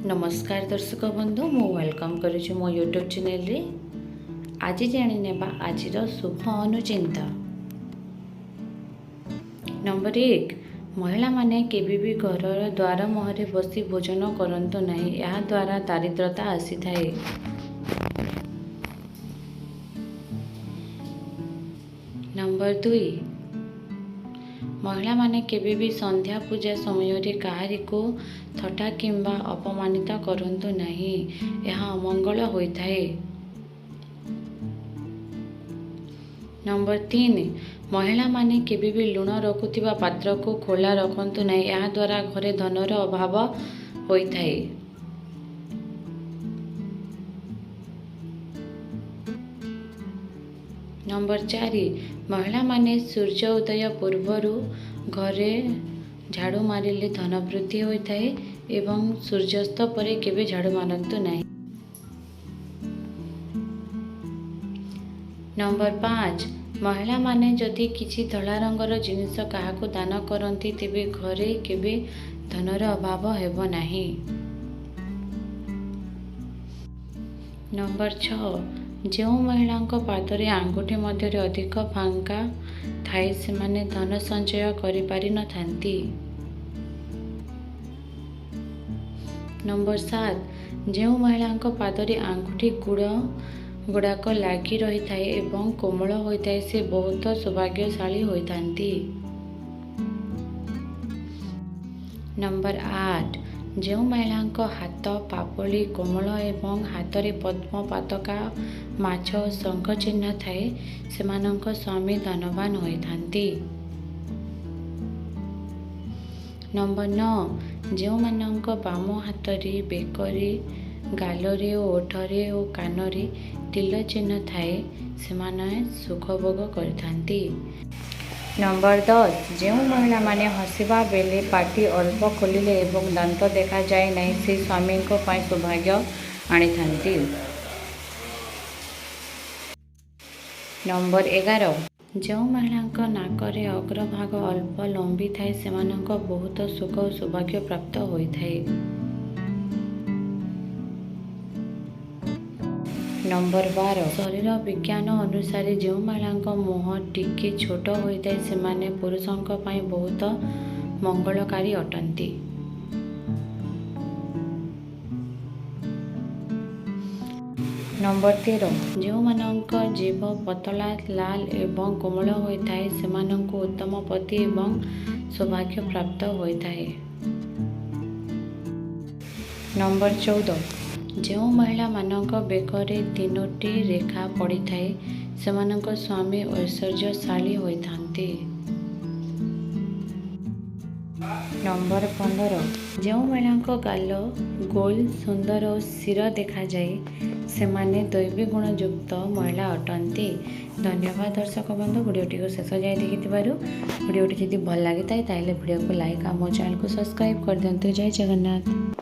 ନମସ୍କାର ଦର୍ଶକ ବନ୍ଧୁ, ମୁଁ welcome କରୁଛି ମୋ ୟୁଟ୍ୟୁବ୍ ଚ୍ୟାନେଲରେ। ଆଜି ଜାଣିନେବା ଆଜିର ଶୁଭ ଅନୁଚିନ୍ତା। ନମ୍ବର 1, ମହିଳାମାନେ କେବେ ବି ଘରର ଦ୍ୱାର ମୁହଁରେ ବସି ଭୋଜନ କରନ୍ତୁ ନାହିଁ। ଏହାଦ୍ୱାରା ଦାରିଦ୍ରତା ଆସିଥାଏ। ନମ୍ବର 2, ମହିଳାମାନେ କେବେ ବି ସନ୍ଧ୍ୟା ପୂଜା ସମୟରେ କାହାରିକୁ ଥଟ୍ଟା କିମ୍ବା ଅପମାନିତ କରନ୍ତୁ ନାହିଁ। ଏହା ଅମଙ୍ଗଳ ହୋଇଥାଏ। ନମ୍ବର 3, ମହିଳାମାନେ କେବେ ବି ଲୁଣ ରଖୁଥିବା ପାତ୍ରକୁ ଖୋଲା ରଖନ୍ତୁ ନାହିଁ। ଏହାଦ୍ୱାରା ଘରେ ଧନର ଅଭାବ ହୋଇଥାଏ। ନମ୍ବର 4, ମହିଳାମାନେ ସୂର୍ଯ୍ୟ ଉଦୟ ପୂର୍ବରୁ ଘରେ ଝାଡ଼ୁ ମାରିଲେ ଧନ ବୃଦ୍ଧି ହୋଇଥାଏ ଏବଂ ସୂର୍ଯ୍ୟାସ୍ତ ପରେ କେବେ ଝାଡ଼ୁ ମାରନ୍ତୁ ନାହିଁ। ନମ୍ବର 5, ମହିଳାମାନେ ଯଦି କିଛି ଧଳା ରଙ୍ଗର ଜିନିଷ କାହାକୁ ଦାନ କରନ୍ତି, ତେବେ ଘରେ କେବେ ଧନର ଅଭାବ ହେବ ନାହିଁ। ନମ୍ବର 6, ଯେଉଁ ମହିଳାଙ୍କ ପାଦରେ ଆଙ୍ଗୁଠି ମଧ୍ୟରେ ଅଧିକ ଫାଙ୍କା ଥାଏ, ସେମାନେ ଧନ ସଞ୍ଚୟ କରିପାରିନଥାନ୍ତି। ନମ୍ବର 7, ଯେଉଁ ମହିଳାଙ୍କ ପାଦରେ ଆଙ୍ଗୁଠି ଗୁଡ଼ାକ ଲାଗି ରହିଥାଏ ଏବଂ କୋମଳ ହୋଇଥାଏ, ସେ ବହୁତ ସୌଭାଗ୍ୟଶାଳୀ ହୋଇଥାନ୍ତି। ନମ୍ବର 8, ଯେଉଁ ମହିଳାଙ୍କ ହାତ ପାପୁଲି କୋମଳ ଏବଂ ହାତରେ ପଦ୍ମ ପତାକା, ମାଛ ଓ ଶଙ୍ଖ ଚିହ୍ନ ଥାଏ, ସେମାନଙ୍କ ସ୍ୱାମୀ ଧନବାନ ହୋଇଥାନ୍ତି। ନମ୍ବର 9, ଯେଉଁମାନଙ୍କ ବାମ ହାତରେ ବେକରେ, ଗାଲରେ ଓ ଓଠରେ ଓ କାନରେ ତିଲ ଚିହ୍ନ ଥାଏ, ସେମାନେ ସୁଖ ଭୋଗ କରିଥାନ୍ତି। ନମ୍ବର 10, ଯେଉଁ ମହିଳାମାନେ ହସିବା ବେଳେ ପାଟି ଅଳ୍ପ ଖୋଲିଲେ ଏବଂ ଦାନ୍ତ ଦେଖାଯାଏ ନାହିଁ, ସେ ସ୍ୱାମୀଙ୍କ ପାଇଁ ସୌଭାଗ୍ୟ ଆଣିଥାନ୍ତି। ନମ୍ବର 11, ଯେଉଁ ମହିଳାଙ୍କ ନାକରେ ଅଗ୍ରଭାଗ ଅଳ୍ପ ଲମ୍ବି ଥାଏ, ସେମାନଙ୍କ ବହୁତ ସୁଖ ଓ ସୌଭାଗ୍ୟ ପ୍ରାପ୍ତ ହୋଇଥାଏ। ନମ୍ବର 12, ଶରୀର ବିଜ୍ଞାନ ଅନୁସାରେ ଯେଉଁ ମହିଳାଙ୍କ ମୁହଁ ଟିକେ ଛୋଟ ହୋଇଥାଏ, ସେମାନେ ପୁରୁଷଙ୍କ ପାଇଁ ବହୁତ ମଙ୍ଗଳକାରୀ ଅଟନ୍ତି। ନମ୍ବର 13, ଯେଉଁମାନଙ୍କ ଜିଭ ପତଳା, ଲାଲ ଏବଂ କୋମଳ ହୋଇଥାଏ, ସେମାନଙ୍କୁ ଉତ୍ତମ ପତି ଏବଂ ସୌଭାଗ୍ୟ ପ୍ରାପ୍ତ ହୋଇଥାଏ। ନମ୍ବର 14, ଯେଉଁ ମହିଳାମାନଙ୍କ ବେକରେ 3ଟି ରେଖା ପଡ଼ିଥାଏ, ସେମାନଙ୍କ ସ୍ୱାମୀ ଐଶ୍ୱର୍ଯ୍ୟଶାଳୀ ହୋଇଥାନ୍ତି। ନମ୍ବର 15, ଯେଉଁ ମହିଳାଙ୍କ ଗାଲ ଗୋଲ, ସୁନ୍ଦର ଓ ସ୍ଥିର ଦେଖାଯାଏ, ସେମାନେ ଦୈବୀ ଗୁଣଯୁକ୍ତ ମହିଳା ଅଟନ୍ତି। ଧନ୍ୟବାଦ ଦର୍ଶକ ବନ୍ଧୁ, ଭିଡ଼ିଓଟିକୁ ଶେଷ ଯାଏ ଦେଖିଥିବାରୁ। ଭିଡ଼ିଓଟି ଯଦି ଭଲ ଲାଗିଥାଏ, ତାହେଲେ ଭିଡ଼ିଓକୁ ଲାଇକ୍ ଆଉ ମୋ ଚ୍ୟାନେଲକୁ ସବସ୍କ୍ରାଇବ୍ କରିଦିଅନ୍ତୁ। ଜୟ ଜଗନ୍ନାଥ।